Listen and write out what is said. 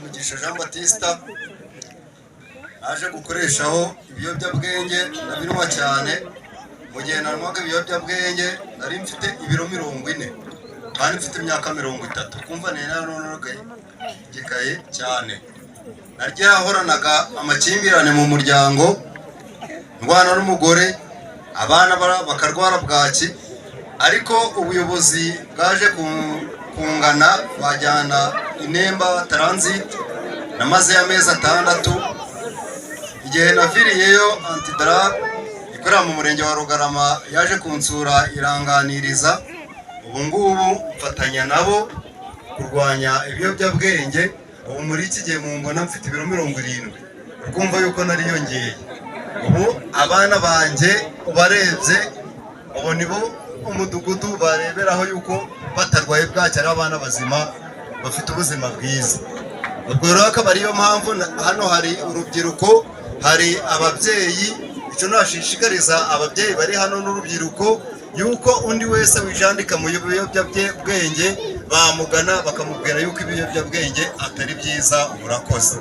Mugisha Jean Batista. Naje gukoreshaho ibiyobyabwenge, ndabinywa cyane. Mu gihe nanywaga ibiyobyabwenge nari mfite ibiro 40 kandi mfite imyaka 30. Kumva nari naronogekaye cyane. Naryo yahoranaga amakimbirane mu muryango, ndwana n'umugore, abana bakarwara bwaki. Ariko ubuyobozi bwaje kungana bajyana i Nemba transit, namaze amezi 6. Igihe naviriyeyo, anti-drug ikorera mu murenge wa Rugarama yaje kunsura, iranganiriza. Ubu ngubu mfatanya nabo kurwanya ibiyobyabwenge. Ubu muri iki gihe mumbona mfite ibiro 70, ukumva yuko nariyongeye. Ubu abana banjye ubarebye, ubu nibo umudugudu bareberaho yuko batarwaye bwaki, ari abana bazima bafite ubuzima bwiza. Ubwo rero akaba ariyo mpamvu hano hari urubyiruko, hari ababyeyi. Icyo nashishikariza ababyeyi bari hano n'urubyiruko, yuko undi wese wijandika mu biyobyabwenge bamugana bakamubwira yuko ibiyobyabwenge atari byiza. Murakoze.